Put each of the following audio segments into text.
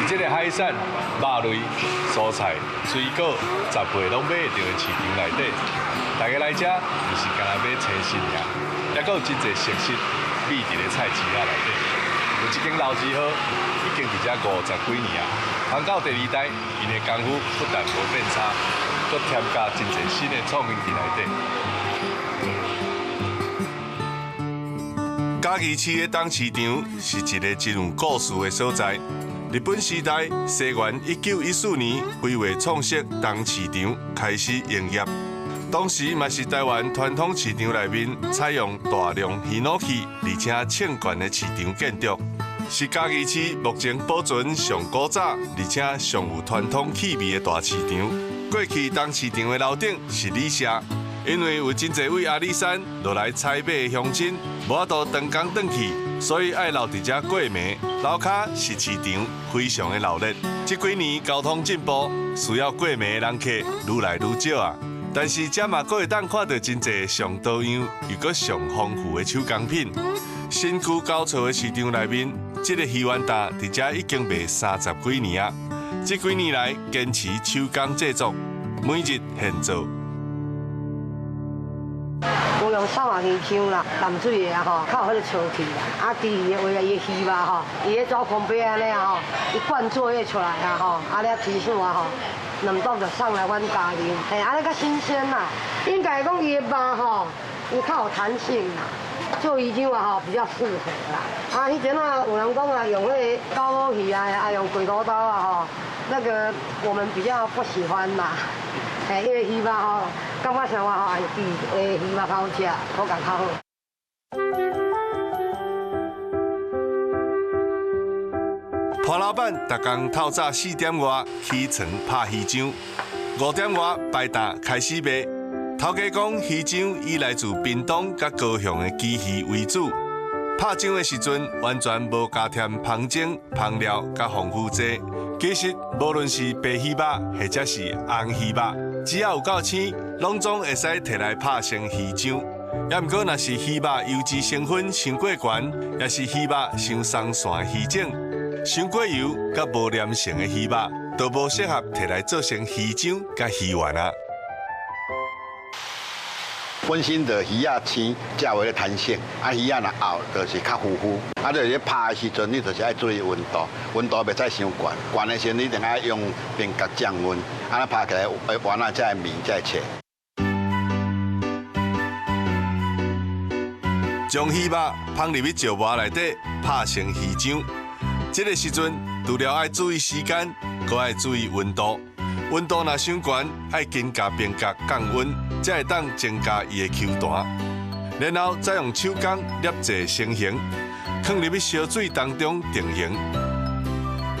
這个海產、肉類、蔬菜、水果，雜貨攏買會著的市場內底，大家來遮毋是干焦買青鮮爾，猶閣有真濟熟食秘佇咧菜市仔內底。有一間老字號已經佇遮50幾年啊，傳到第二代，𪜶的功夫不但無變差，閣添加真濟新的創意佇內底。嘉義市的東市場是一个真有故事的所在。日本時代，西元1914年，規劃創設東市場，開始營業。當時嘛是台灣傳統市場內面採用大量ヒノキ，而且稱懸的市場建築，是嘉義市目前保存上古早，而且上有傳統氣味的大市場。過去東市場的樓頂是旅社，因為有真濟位阿里山落來採買的鄉親，無法度長工轉去，所以愛留佇遮過暝。樓跤是市場非常的鬧熱。這幾年交通進步，需要過暝的人客愈來愈少啊。但是遮嘛閣會當看著真濟上多樣又閣上豐富的手工品。身軀交錯的市場內面，這個魚丸擔佇遮已經賣30幾年啊。這幾年來堅持手工製作，每日現做。有用掃仔魚漿啦，淡水的啊吼，較有彼个臭氣啦。啊，其餘的話啊，伊的魚肉吼，伊咧做烘焙按呢啊吼，伊灌作業出來啊吼，啊了提醒啊吼，兩檔就送來阮家裡，嘿，按呢較新鮮啦。應該講伊的肉吼，伊較有彈性啦，做魚漿啊吼比較適合啦。啊，彼陣啊有人講啊，用彼个高魚啊，啊用鬼頭刀啊吼，那個我們比較不喜歡啦。嘿，因為魚肉吼，感覺上話吼，還是魚肉較好食，口感較好。潘老闆逐工透早4點外起床拍魚漿，5點外擺檔開始賣。頭家講魚漿以來自屏東佮高雄的旗魚為主，拍漿的時陣完全無加添香精、香料佮防腐劑。其實無論是白魚肉或者是紅魚肉，只要有夠鮮，攏總會使提來拍成魚漿。也毋過，若是魚肉油脂成分傷過懸，抑是魚肉傷鬆散的魚種，傷過油佮無黏性的魚肉，都無適合提來做成魚漿佮魚丸啊。本身就魚仔鮮，才有彼个彈性。啊，魚仔若沤，就是較糊糊。啊，就是咧拍的時陣，你就是愛注意溫度，溫度袂使傷懸，懸的時陣你一定愛用冰角降溫，按呢拍起來，丸仔才會綿，才會脆。將魚肉放入去石磨內底拍成魚漿，這个時陣除了愛注意時間，閣愛注意溫度。溫度若傷懸，愛緊共冰角降溫，才會當增加伊的 Q 彈。然後再用手工捏製成型，放入去燒水當中定型。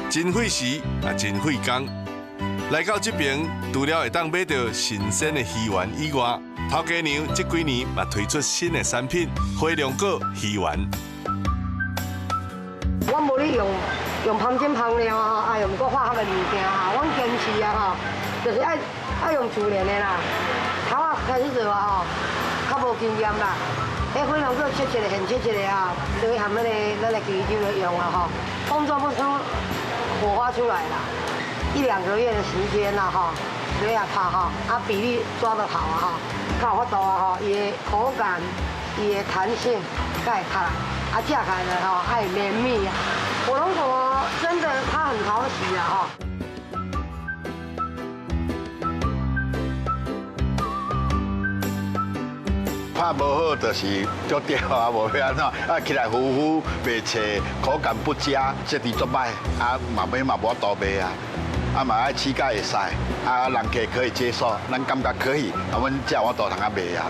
真費時也真費工。來到這爿，除了會當買著新鮮的魚丸以外，頭家娘這幾年嘛推出新的產品——火龍果魚丸。我無咧用用香精香料啊，啊用閣化學的物件啊，阮堅持啊吼，就是愛愛用自然的啦。頭仔開始做啊吼，較無經驗啦。彼火龍果切一个現切一个啊，就去含彼个咱的魚漿來用啊吼，工作不出火花出來啦。一兩個月的時間啦吼，就遐拍吼，啊比例抓得好啊吼，較有法度啊吼，伊的口感、伊的彈性才會較來，啊食起來吼愛綿密啊。火龍果真的它很討喜啊吼。拍無好就是足掉啊，無欲按怎啊，起來糊糊袂脆，口感不佳，質地足歹，啊嘛欲嘛無法度賣啊，啊嘛愛試甲會使，啊人客可以接受，咱感覺可以，啊阮才有法度通啊賣啊。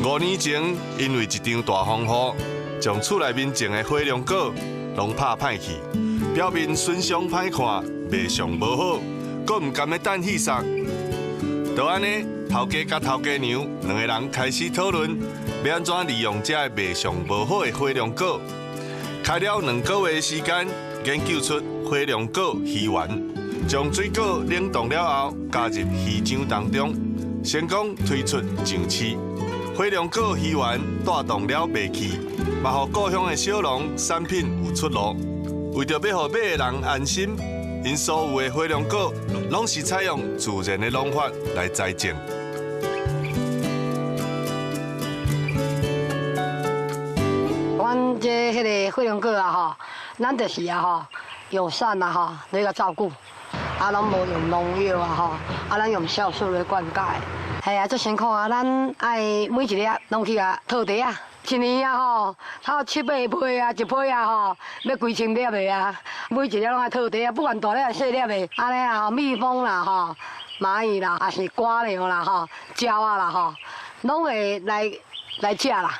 5年前，因為一場大風雨，將厝內面種的火龍果攏拍歹去，表面損傷歹看，賣相無好，閣毋甘欲等戲殺。就按呢，頭家佮頭家娘兩个人開始討論，欲按怎利用這个賣相無好的火龍果。開了2個月的時間，研究出火龍果魚丸，將水果冷凍了後，加入魚漿當中。成功推出上市。火龍果魚丸帶動了賣氣，嘛予故鄉的小農產品有出路。為著欲予買的人安心，𪜶所有的火龍果攏是採用自然的農法來栽種。阮這彼个火龍果啊吼，咱就是啊吼，友善啊吼，來共照顧，啊，攏無用農藥啊吼，啊，咱用酵素來灌溉。係啊，足辛苦啊！咱愛每一粒攏去共套袋仔，一年啊吼，頭七八批啊，一批啊吼，欲幾千粒的啊，每一粒攏愛套袋仔，不管大粒抑細粒的，按呢啊吼，蜜蜂啦吼，螞蟻啦，抑是蝸牛啦吼，鳥仔啦吼，攏會來來食啦。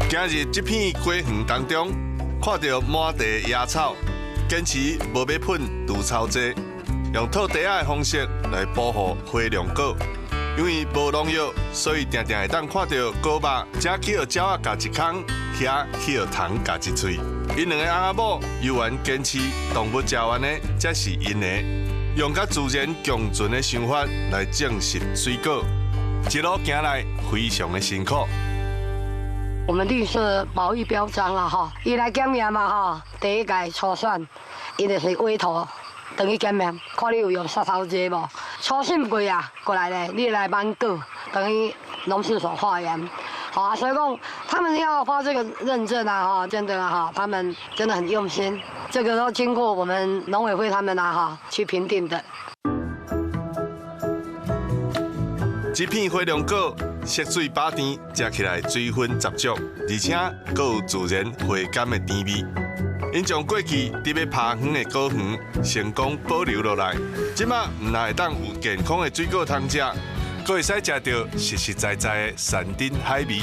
行入這片果園當中，看著滿地野草，堅持無欲噴除草劑，用套袋仔的方式來保護火龍果。因為無農藥，所以定定會當看著果肉，這去予鳥仔咬一空，遐去予蟲咬一喙。𪜶兩个翁仔某猶原堅持動物食完的才是𪜶的，用佮自然共存的想法來種植水果，一路行來非常的辛苦。我們綠色保育標章啦，吼，伊來檢驗嘛，吼，第一屆初選，伊就是委託轉去檢驗，看你有用殺草劑無。初審過啊，過來咧，你來滿果，轉去農試所化驗。好啊，所以講他們要發這個認證啊，哈，真的啊，哈，他們真的很用心。這個都經過我們農委會他們啊，哈，去評定的。這片火龍果色水飽甜，食起來水分十足，而且閣有自然回甘的甜味。𪜶將過去佇欲拋園的果園成功保留落來，這馬毋但會當有健康的水果通食，閣會使食著實實在在的山珍海味。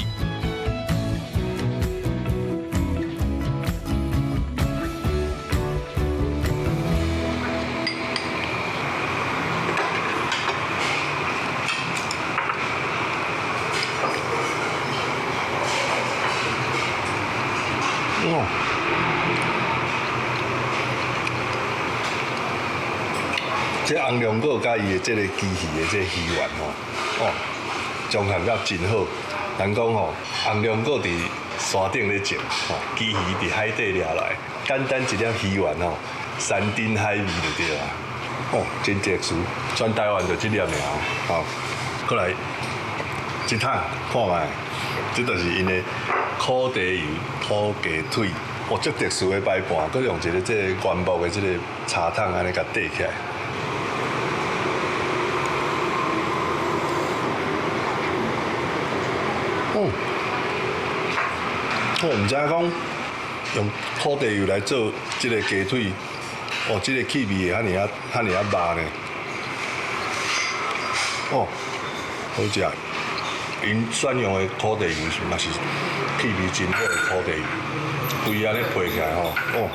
哦，這紅龍果佮伊的這個雞魚的這個魚丸吼，哦，綜合甲真好。人講吼，紅龍果佇山頂咧種，吼，雞魚佇海底掠來，簡單一粒魚丸吼，山珍海味就對啊。哦，真特殊，全台灣就這粒爾。吼，過來這桶看覓，這就是𪜶的苦茶油土雞腿。哦，足特殊的擺盤，閣用一个這個原木的這个茶桶按呢共綴起來。嗯，我毋知影講用苦茶油來做這个雞腿，哦，這个氣味會遐爾仔遐爾仔肉呢。哦，好食。𪜶選用的苦茶油是嘛是氣味真好的苦茶油，規按呢配起來吼，哦。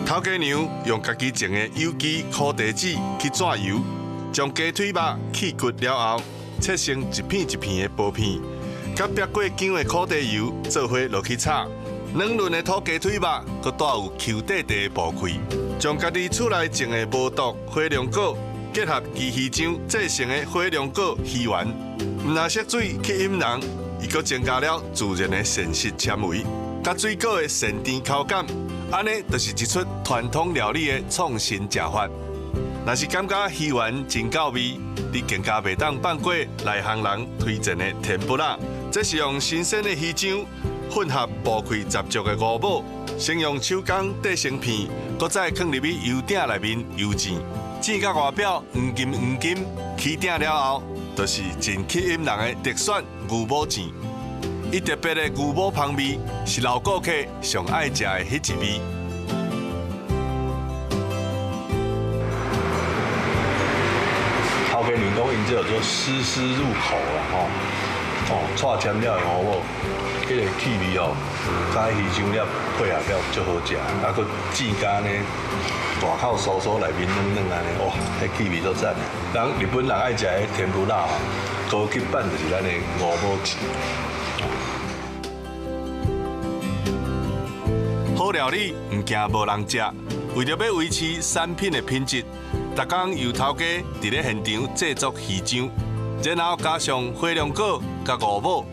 頭家娘用家己種的有機苦茶籽去榨油，將雞腿肉去骨了後，切成一片一片的薄片，佮煏過薑的苦茶油做伙落去炒，軟嫩的土雞腿肉，閣帶有 Q 塊塊的薄氣，將家己厝內種的無毒火龍果結合雞魚醬製成的火龍果魚丸，毋但色水吸引人，伊閣增加了自然的膳食纖維，佮水果的鮮甜口感。按呢，就是一齣傳統料理的創新食法。若是感覺魚丸真夠味，你更加袂當放過內行人推薦的天婦羅。這是用新鮮的魚漿混合薄氣十足的五寶，先用手工塊成片，閣再囥入去油鼎內面油煎，煎到外表黃金黃金，起鼎了後，就是真吸引人的特選牛母醬。伊特別的牛母芳味，是老顧客上愛食的彼一味。頭家娘講，𪜶這叫做絲絲入口啦吼。哦，蔡签了的五寶，彼个氣味哦，佮魚漿粒配合了足好食，啊，閣煎甲呢大口酥酥內面軟軟按呢，哇，彼氣味足讚的。人日本人愛食的天婦羅吼，高級版就是咱的五寶翅。好料理毋驚無人食，為著欲維持產品的品質，逐工由頭家佇咧現場製作魚漿，然後加上火龍果佮五寶，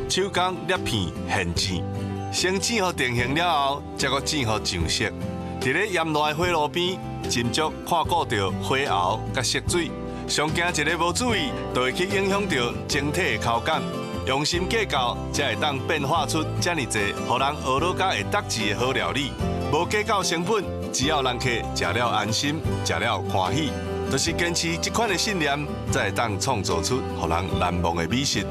手工捏片現煎，先煎予定型了後，才閣煎予上色。佇咧炎熱的火爐邊，斟酌看顧著火候佮色水，上驚一个無注意，就會去影響著整體的口感。用心計較，才會當變化出遮爾濟，予人學腦甲會得志的好料理。無計較成本，只要人客食了安心，食了歡喜，就是堅持這款的信念，才會當創造出予人難忘的美食。